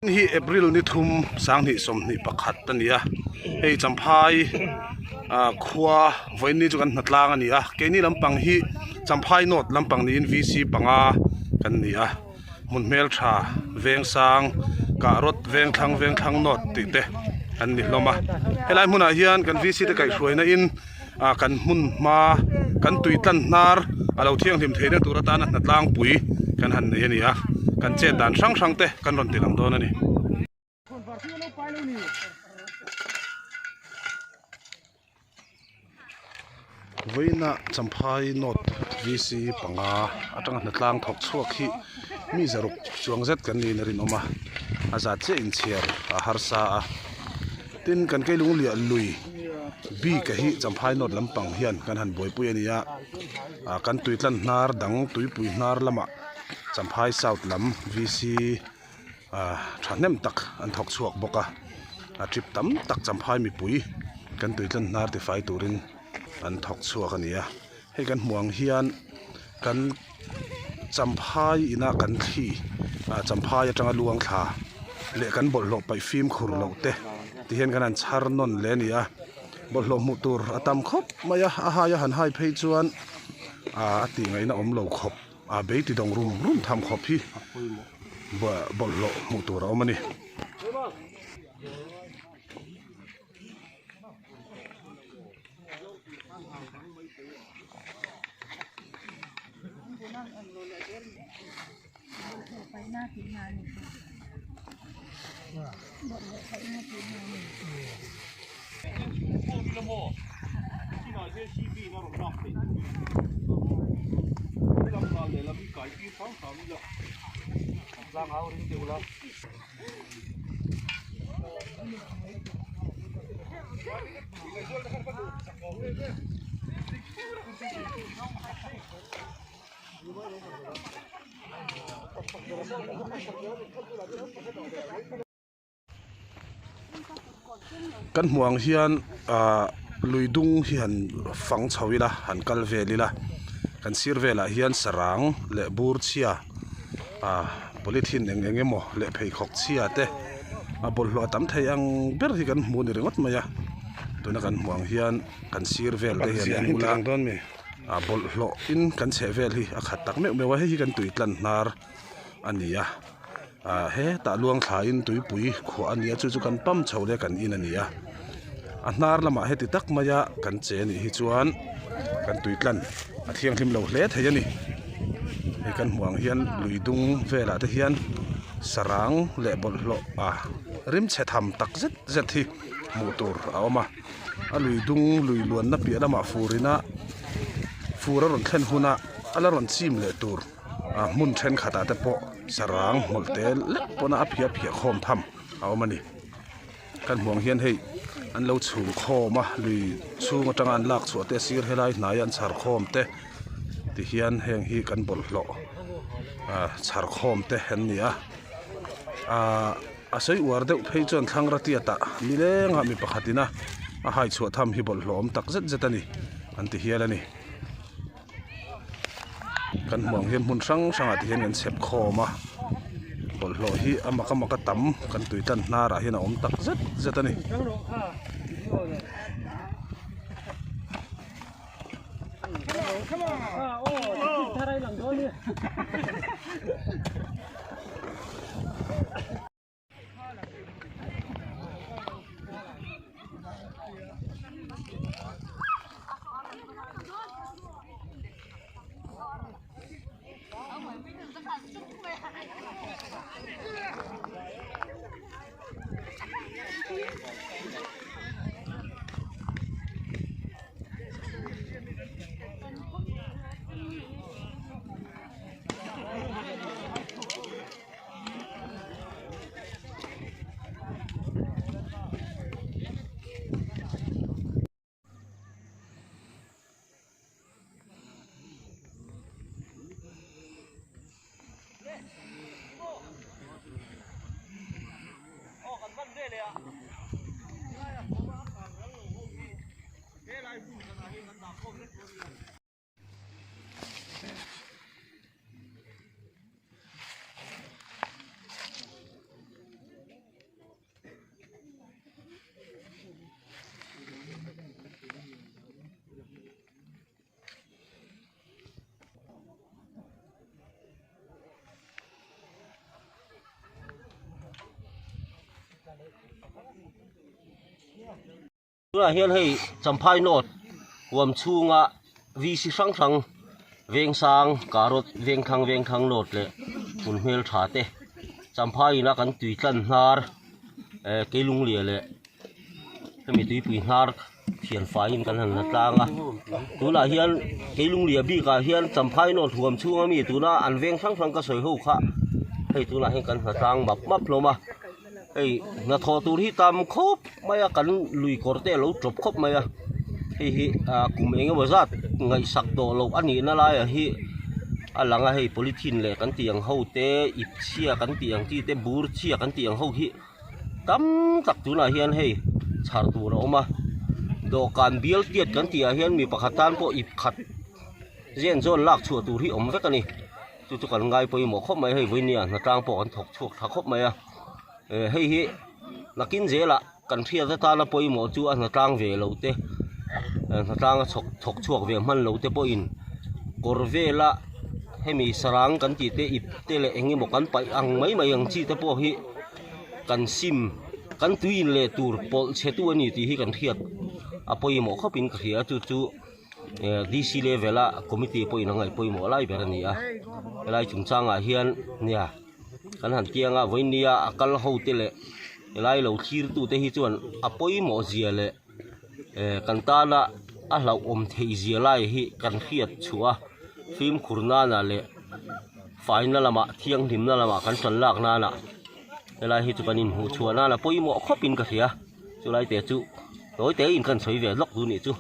Hi April ni thum 2021 a ni a, hei Champhai ah khua vawiin chu kan hnatlang a ni a, keini lampang hi Champhai North lampang niin VC panga kan ni a, hmun hmeltha Vengsang Kahrawt Vengthlang Vengthlang North tih te an ni hlawm a, helai hmunah hian kan VC te kaihhruaina in ah kan hmun hma kan tui tlan hnar a lo thianghlim theihna tur atana hnatlang pui kan han nei a ni a kan chet dan hrang hrang te kan rawn ti lang dawn a ni. Vawiina Champhai North VC panga atanga hnatlang thawk chhuak hi mi zaruk chuang zet kan niin a rinawm a a zat chiah inchhiar a harsa a. Tin, kan Keilung liah lui bik a hi Champhai North lampang hian kan han buaipui a ni a, ah kan tui tlan hnar dang tuipui hnar lamah Champhai South lam VC ah thahnem tak an thawk chhuak bawk a, a trip tam tak Champhai mipui kan tui tlan hnar tifai turin an thawk chhuak a ni a, hei kan hmuh ang hian kan Champhai ina kan thli ah Champhai atanga luang thla leh kan bawlhhlawh paih fimkhur loh te ti hian kan han chhar nawn leh a ni a bawlhhlawh hmuh tur a tam khawp mai a a hai a han hai phei chuan ah a tih ngaihna awm lo khawp a bei ti dawng rum rum tham khawp hi bawlhhlawh hmuh tur a awm a ni. Kan hmuh ang hian ahh lui dung hi han fang chho ila han kal vel ila kan sir velah hian sarang leh bur chhia ah polythene eng eng emaw leh pheikhawk chhia te a bawlhhlawh a tam thei ang ber hi kan hmu a ni ringawt mai a tuna kan hmuh ang hian kan sir vel te hian en ula ah bawlhhlawh in kan chheh vel hi a khat tak meuh meuh a hei hi kan tui tlan hnar a ni a ah hetah luang thla in tuipui khuah a ni a chu chu kan pam chho leh kan in a ni a a hnar lamah heti tak maia kan che anih hi chuan kan tui tlan a thianghlim lo hle thei a ni hei kan hmuh ang hian lui dung velah te hian sarang leh bawlhhlawh ah rim chhe tham tak zet zet hi hmuh tur a awm a a lui dung lui luanna piah lamah fur ina fur a rawn thlen huna a la rawn chim leh tur. ah hmun thenkhatah te pawh sarang hmawlh te lek pawna a phiah phiah khawm tham a awm a ni kan hmuh ang hian hei an lo chhum khawm a lui chhung atanga an lak chhuah te sir helai hnaia an chhar khawm te ti hian heng hi kan bawlhhlawh ah chhar khawm te an ni a ah a sawi uar deuh phei chuan thlangra tiat ah nileng ah mi pakhat in a a hai chhuah tham hi bawlhhlawh awm tak zet zet a ni an ti hial a ni. Kan hmuh ang hian hmun hrang hrangah te hian kan chhep khawm a bawlhhlawh hi a mak a mak a tam kan tui tlan hnarah hian a awm tak zet zet a ni. Tunah hian hei Champhai North huam chhunga VC hrang hrang Vengsang, Karot, Vengthlang, Vengthlang North leh hmun hmel tha te Champhai ina kan tui tlan hnar eh Keilunglia leh hemi tuipui hnar thian faiin kan han la tlang a tunah hian Keilunglia bikah hian Champhai North huam chhunga mi tuna an veng hrang hrang ka sawi ho kha hei tunah hian kan hla tlang map map hlawm a. Hei hnathawh tur hi tam khawp mai a kan lui kawr te a lo tawp khawp mai a hei hi ah kum eng emaw zat ngaihsak tawh loh a nihna laiah hi a lang a hei polythene leh kan tih ang ho te ip chhia kan tih ang chi te bur chhia kan tih ang ho hi tam tak tunah hian hei chhar tur a awm a dawhkan bial tiat kan tih ah hian mi pakhat tan pawh ip khat zen zawn lak chhuah tur hi awm vek a ni. Chu chu kan ngai pawimawh khawp mai hei vawinia hnatlang pawh kan thawk chhuak tha khawp mai a eh hei hi nakin zelah kan hriat atana pawimawh chu a hnatlang ve lo te eh hnatlang a chhawk thawk chhuak ve hman lo te pawhin kawr vela hemi sarang kan tih te ip te leh eng emaw kan paih ang mai mai ang chi te pawh hi kan sim kan tui in leh tur pawlh chhe tu a ni tih hi kan hriat a pawimawh khawpin ka hria chu chu. DC level a committee pawhin a ngaih pawimawh lai ber a ni a helai chungchangah hian nia kan han tiang a vawinia a kal ho te leh helai lo thlir tu te hi chuan a pawimawh zia leh eh kan tana a hlauhawm theih zia lai hi kan hriat chhuah a fimkhur nana leh faina lamah thianghlimna lamah kan tan lak nana helai hi chu kan inhmuh chhuah nana pawimawh khawpin ka hria chulai te chu tawi te in kan sawi ve lawk duh nih chu.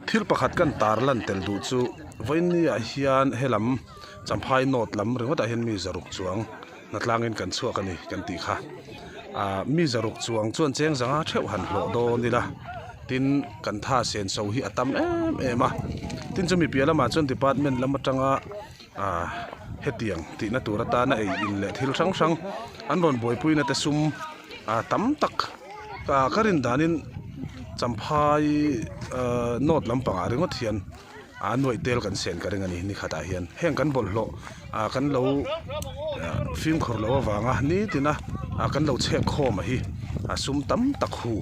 Thil pakhat kan tar lan tel duh chu vawinia hian helam Champhai North lam ringawtah hian mi zaruk chuang hnatlangin kan chhuak a ni kan tih kha ah mi zaruk chuang chuan cheng zanga theuh han hlawh dawn ila tin kan tha sen so hi a tam em em a tin chumi piah lamah chuan department lam atanga ah hetiang tihna tur atana ei in leh thil hrang hrang an rawn buaipui na te sum ah tam tak ah ka rin danin champhai ah north lampangah ringawt hian. a nuaih tel kan sen ka ring a ni ni khatah hian heng kan bawlhhlawh ah kan lo fimkhur loh avanga nitin a ah kan lo chhek khawm a hi a sum tam tak hu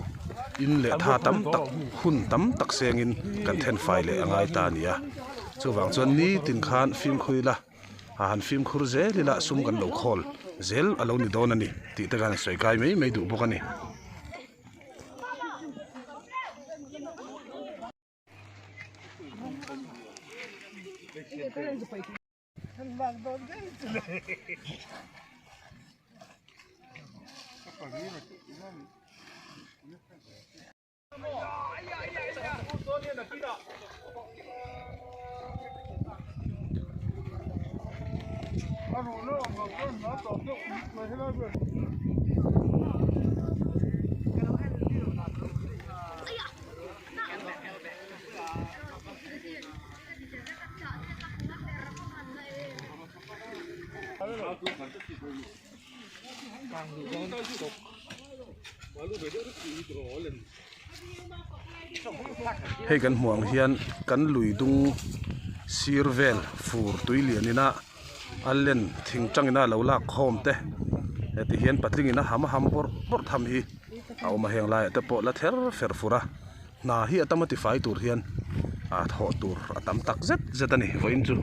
in leh tha tam tak hun tam tak sengin kan then fai leh a ngai ta a ni a chuvang chuan nitin khan fimkhur ila a han fimkhur zel ila sum kan lo khawl zel a lo ni dawn a ni tih te khan sawi kai mai mai duh bawk a ni. Hei kan hmuh ang hian kan lui dung sir vel fur tui lian ina a len thing tangina a lo lak khawm te heti hian patling in a ham a ham bawrh bawrh tham hi a awm a heng laiah te pawh la ther fer fur a hna hi a tam a tifai tur hian ah thawh tur a tam tak zet zet a ni vawiin chu.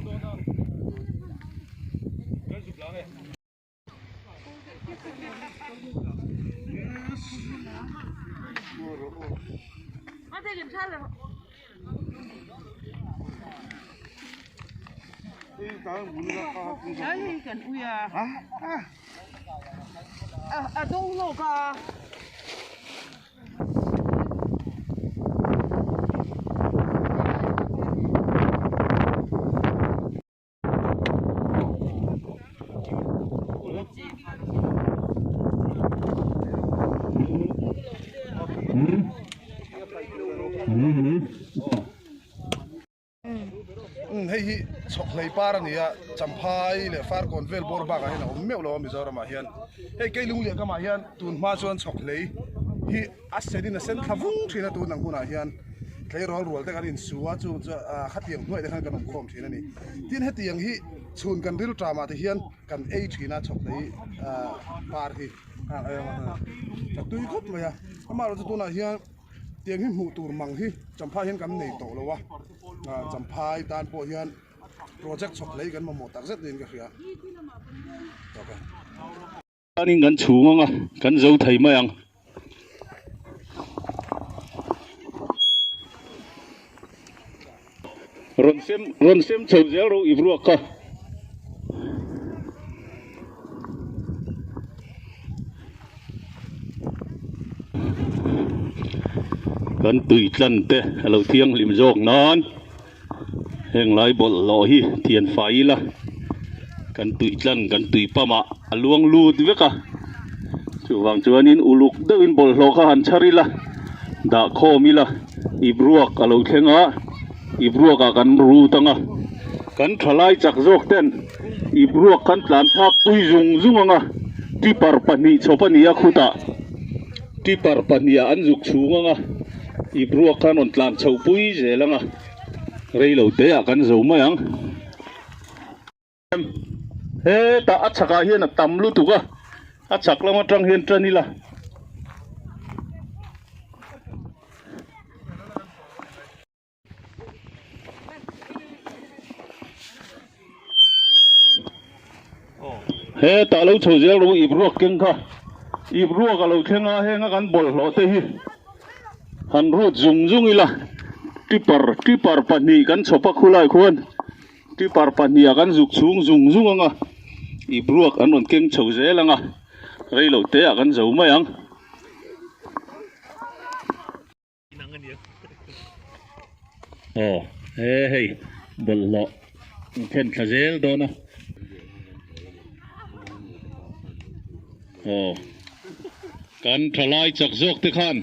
Umm hei hi chhawkhlei par a ni a champhai leh farkawn vel bawr bakah hian a awm meuh lo a Mizoramah hian hei keilung leh kamah hian tun hma chuan chhawkhlei hi a sen in a sen thla vung thin a tun ang hunah hian. tleirawl rual te kan insu a chu chu ah khatiang hnuaih te khan kan awm khawm thin a ni. Tin hetiang hi chhun kan ril ṭamah te hian kan ei thin a chhawkhlei ah par hi a tui khawp mai a amaherawhchu tunah hian tiang hi hmuh tur mang hi champhai hian kan nei tawh lo a ah champhai tan pawh hian project chhawkhlei kan mamawh tak zet niin ka hria. Chuanin kan chhung anga kan zo thei mai ang. Rawn sem rawn sem chho zel ro i ruak kha. Kan tui tlan te a lo thianghlim zawk nan. Heng lai bawlhhlawh hi thian fai ila kan tui tlan kan tui pump ah a luang lut vek a chuvang chuanin uluk deuhin bawlhhlawh kha han chhar ila dah khawm ila ip ruak a lo thleng a ip ruak ah kan rut ang a kan thalai chak zawk ten ip ruak khan tlan thlak pui zung zung ang a tipper pahnih chhawp a ni a khutah tipper pahnih ah an zuk chhung ang a ip ruak khan rawn tlan chhoh pui zel ang a. Rei lo te ah kan zo mai ang. Hetah a chhakah hian a tam lutuk a, a chhak lam atang hian tan ila. Hetah lo chho zel rawh u ip ruak keng kha, ip ruak a lo thleng a heng a kan bawlhhlawh te hi han rut zung zung ila tipper tipper pahnih kan chhawp a khulai khuan tipper pahnih ah kan zuk chhung zung zung ang a ip ruak an rawn keng chho zel ang a rei lo te ah kan zo mai ang. Aw he hei bawlhhlawh an thlen thla zel dawn a aw kan thalai chak zawk te khan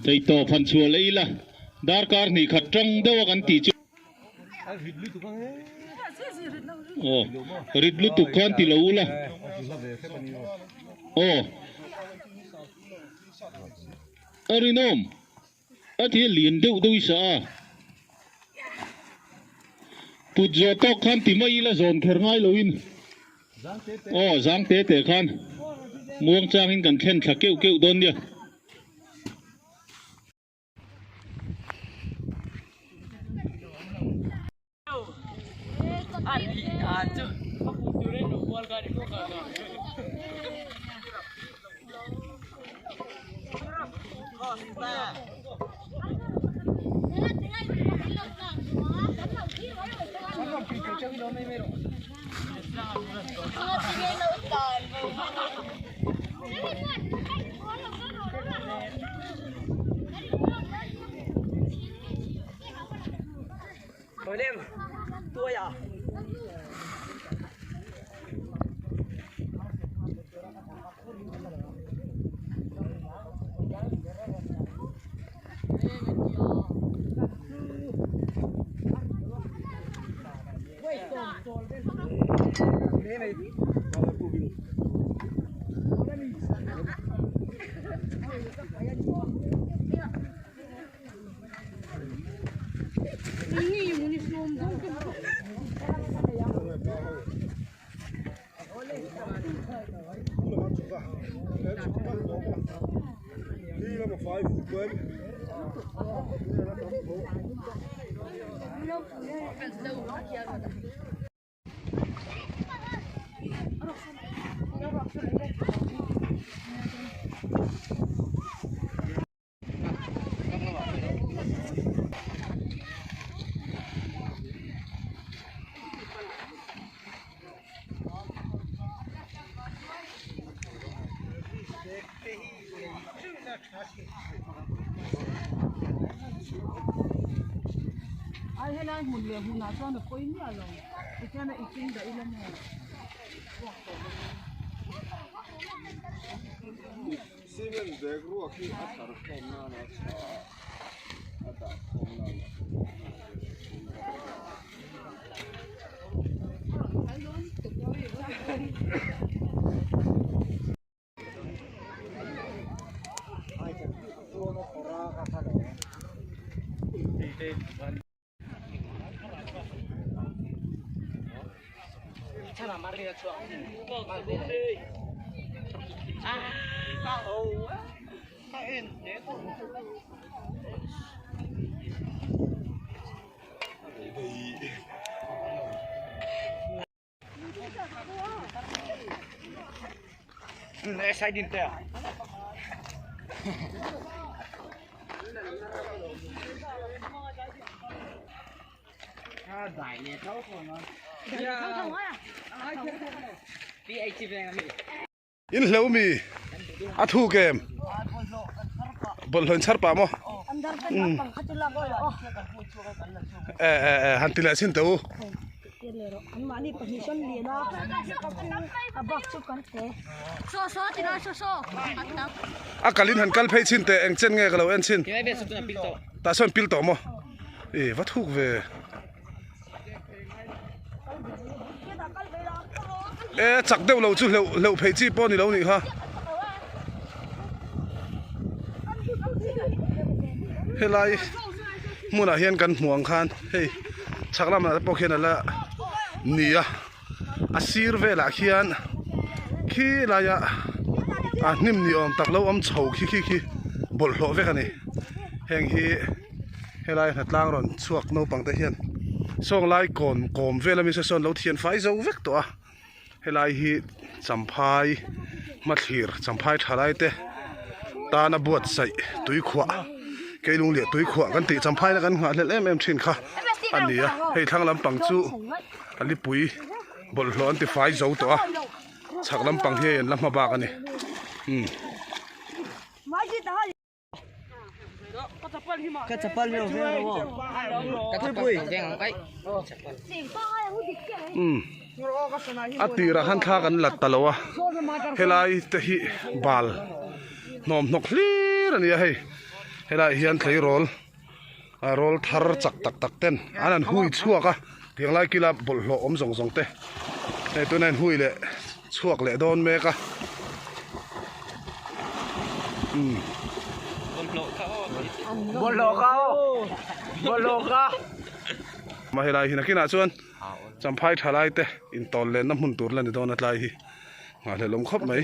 theihtawp han chhuah leh ila darkar hnih khat tang deuh a kan tih chu. Aw rit lutuk khan ti lo ula aw. A rinawm a ti a lian deuh deuh i sa a. Put zawh tawk khan ti mai ila zawn kher ngai loin aw zang te te khan muang changin kan thlen thla keuh keuh dawn nia. Cement bag ruak hi a thar khawm nana tha a dah khawm nana In hleuh mi a thuk em bawlhhlawh in chhar pah maw e e e han ti leh chhin teh u. A kalin han kal phei chhin teh eng chen nge ka lo en chhin tah sawn pil tawh maw e va thuk ve. E chak deuh lo chu hleuh hleuh phei chi pawh a ni lo nih kha helai hmunah hian kan hmuh ang khan hei chhak lamah te pawh khian a la ni a a sir velah khian khi laia a hnim ni awm tak lo awm chho khi khi khi bawlhhlawh vek a ni heng hi. Helai hnatlang rawn chhuak naupang te hian sawng lai kawn kawm vel ami sawn lo thian fai zo vek tawh a helai hi champhai hmathlir champhai tha lai te tana buatsaih tuikhuah keilung leh tuikhuah kan tih champhai na kan nghah hlelh em em thin kha a ni a hei thlang lampang chu a lipui bawlhhlawh an ti fai zo tawh a chhak lampang hi a in la hma bak a ni umm. A tirah khan thla kan lat ta lo a helai te hi bal hnawm hnawk hlir a ni a hei helaiah hian tleirawl a rawl thar chak tak tak ten an han hui chhuak a tiang lai kila bawlhhlawh awm zawng zawng te hei tunah hian hui leh chhuak leh dawn mek a umm helai hi nakinah chuan champhai tha lai te intawn lenna hmun tur la ni dawn a tlai hi nghahhlelh awm khawp mai.